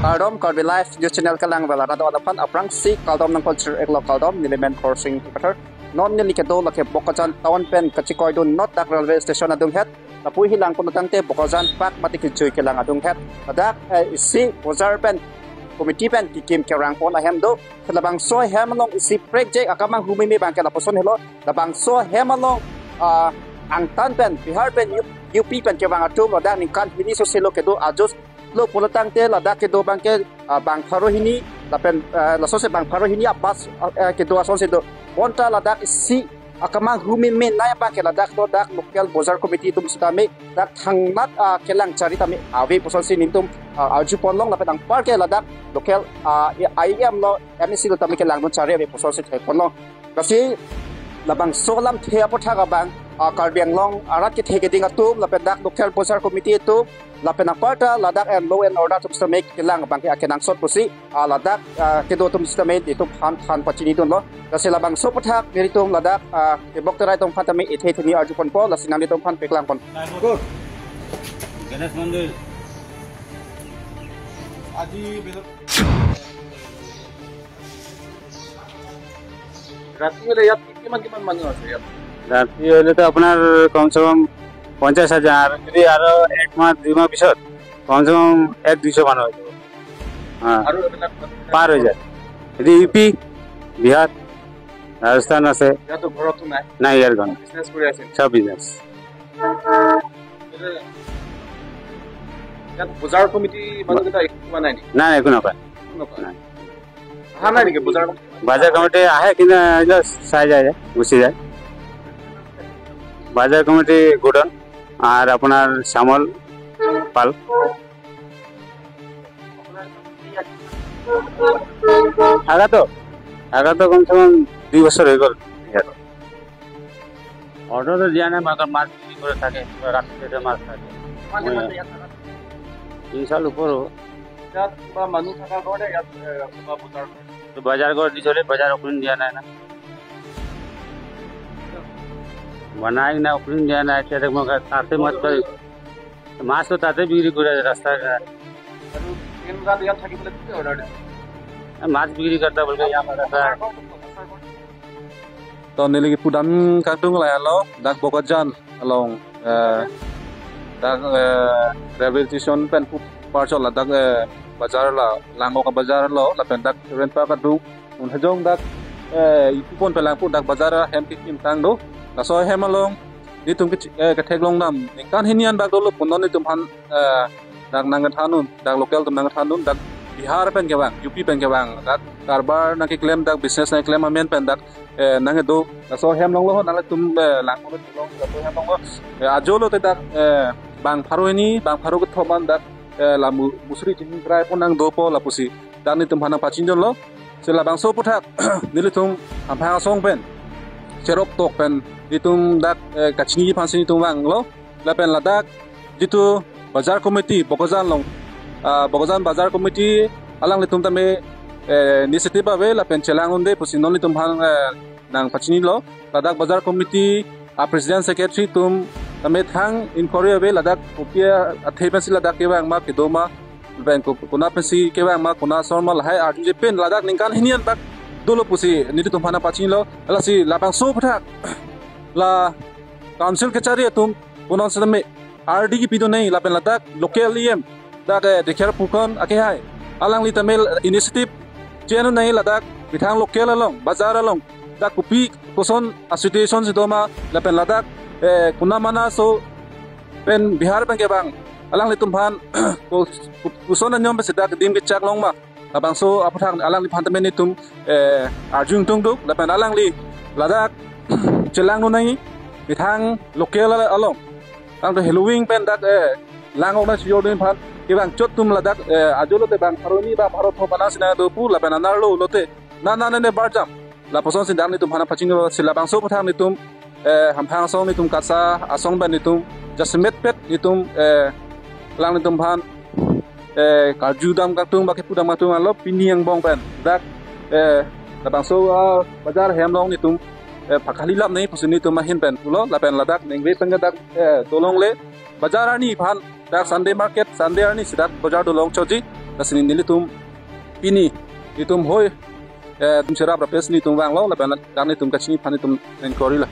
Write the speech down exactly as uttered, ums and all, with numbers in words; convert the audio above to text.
Kardom, Karbi Live News Channel kelang vela rado alaphan aphrangsi kardom nangpon chir-iklo, kardom. Neli men Khorsing Pathar. Non neli kedo lake Bokajan town pen kachikoi dun not dak railway station adunghet. Lapu hilang kono tangte Bokajan Park mate kejui kelang adunghet. Ladak, eh, isi bojar pen committee pen kekim kerang pon ahem do. Labangso hem along isi prekjek akamang humimi abangke lapuson helo. Labangso hem along, ah, angtan pen, Bihar pen, U-, U P pen kevang atum ladak ningkan hini soselo kedo ajut lo pulo tangte ladak kedo abangke, ah, bang pharo hini, lapen, ah, lasose bang pharo hini abas, ah, eh, kedo asonsi do. Bonta ladak isi akamang humimi nai abangke ladak do dak local bojar committee atum sitame dak thangnat, ah, kelang chari tame ave pusonsi nelitum, ah, arju ponlong lapen anparke ladak local, ah, I E M lo M A C lo tame kelang dun chari ave pusonsi thek ponlong. Lasi labangso alamthe aputhak abang, ah, Karbi Anglong arat kethe keding atum lapen dak local bojar committee atum lapen aparta ladak en law and order atum sitame kelang abangke akenangsot pusi, ah, ladak, ah, kedo atum sitame itum aphan than pachini dunlo. Lasi labangso aputhak nelitum ladak, ah, kebok terai atum aphan tame ethe theni arju ponpo, lasi nanglitum aphan paklang pon. Good. Ganesh Mandir. আজি বেলক ৰাতি হ'লে ইয়াত কিমান কিমান মানুহ আছে ইয়াত? ৰাতি হ'লেতো আপোনাৰ কমচে কম পঞ্চাশ হাজাৰ, আৰু যদি আৰু এক মাহ, দুই মাহ পিছত কমচে কম এক দুইশ মানুহ হৈ যাব। হা। আৰু এইবিলাক পাৰ হৈ যায়। এইটো ইউ পি, বিহাৰ, ৰাজস্থান আছে। ইয়াতো ঘৰতো নাই? নাই, ইয়াৰ ঘৰ নাই। বিজনেছ কৰি আছে? চব বিজনেছ। ইয়াত বজাৰ কমিটি মানুহকেইটা একো কোৱা নাই নেকি? নাই, নাই, একো নকয়। একো নকয়? নাই। অহা নাই নেকি বজাৰ কমিটি? বজাৰ কমিটি আহে, কিন্তু আহিলে চাই যায়, গুচি যায়। বজাৰ কমিটি গোডাউন আর আপনার শ্যামল পাল। থাকা তো, থাকা তো কমসে কম দুই বছর হয়ে গেল ইয়াত। অর্ডার তো দিয়া নাই, মাত্র মাছ বিক্রি করে থাকে, রাত্রিতে মাছ থাকে। কিমান দিন আছে ইয়াত থাকা? তিন সাল উপর হ'ব। ইয়াত কিবা মানুহ থকাৰ কাৰণে ইয়াত, এ, কিবা বজাৰ কৰে? তো বজাৰ কৰি দিছিলে, বজাৰ অপেনিং দিয়া নাই না। বনাই না, অপেনিং দিয়া নাই, এতিয়া দেখোন তাতে মাছ পাই। মাছ তো তাতে বিক্ৰী কৰে ৰাস্তাৰ কিনাৰে। আৰু এনেকুৱা ইয়াত থাকিবলৈ কোনে অৰ্ডাৰ দিছে? এ, মাছ বিক্ৰী কৰোঁতা বুলিকে ইয়াত আছে। To neli kipudam kangtung lahelo, dak Bokajan along, eh, dak, eh, railway station pen pu parchot ladak, eh, bazar la, Langok bazar lo, lapen dak Ren Park adung, un hajong dak, eh, ipu pon pelang pu dak bazar hem kekim tang do, laso hem along, nelitum ke, eh, ketheklong dam, ningkan hini an bak dolo pu non nelitum aphan, eh, dak nangkethan un, dak local atum nangkethan un, dak Bihar pen kevang, U P pen kevang, dak karbar nangkeklem, dak business nangkeklem amen pen dak, eh, nangkedo, laso hem along lo, nanglitum, eh, lang pulo long, laso hem along lo, eh, ajo lote dak, eh, bang pharo hini, bang pharo kethom an dak, eh, la mu-, musri chini krai pon nangdopo lapusi, dak nelitum aphan nangpachinidunlo, si labangso aputhak, nelitum Hamphang asong pen, cherok tok pen, nelitum dak, eh, kachini aphansi nelitum vanglo, lapen ladak, jitu bazar committee, Bokajan along, ah, Bokajan bazar committee, alanglitum tame, eh, initiative ave, lapen chelang unde, pusi non nelitum aphan, eh, nangpachinilo, ladak bazar committee, a president secretary atum, tame thang inquiry ave, ladak kopi athe pensi ladak kevang ma, kedo ma, lapen ko-, konat pensi kevang ma, konat asor ma lahai arjuje pen, ladak ningkan hini an bak dolo pusi, nelitum aphan nangpachinilo, lasi labangso aputhak, la council kechari atum, punon sitame, R D kipidun nai, lapen ladak local E M, dak, eh, Dikher Phukan akehai, alangli tame initiative chenu nai ladak, methang local along, bazar along, dak kopi koson a situation si doma, lapen ladak, eh, konat mana so, pen Bihar pen kevang, alanglitum aphan, ko-, ko-, koson anyom pensi dak dim kechak long ma, labangso aputhak alangliphan tame nelitum, eh, arju ingtungduk, lapen alangli ladak chelang dun nai, methang local along, tangte heloving pen dak, eh, lang ok nang sijor dun aphan, kevang chot atum ladak, eh, ajo lote bang pharo hini, bang pharo kethom anat si nangdo pu, lapen anerlo lote, na na ne ne barjam, lapusonsi dak nelitum aphan nangpachinilo, si labangso aputhak nelitum, eh, Hamphang asong nelitum, KASA asong pen nelitum, jasemet pet nelitum, eh, alanglitum aphan, eh, karju dam kangtung, bak kipudam kangtung alo, pini angbong pen dak, eh, labangso, ah, bazar hem along nelitum, eh, pakhali lam nangji pusi nelitum ahin pen pulo, lapen ladak ningve pen ke dak, eh, dolongle bajar arni aphan, dak Sunday market, Sunday arni si dak bajar dolong choji, lasi nelitum pini nelitum hoi, eh, tum cherap rapes nelitum vanglo, lapen dak nelitum kachini aphan nelitum enquiry lo.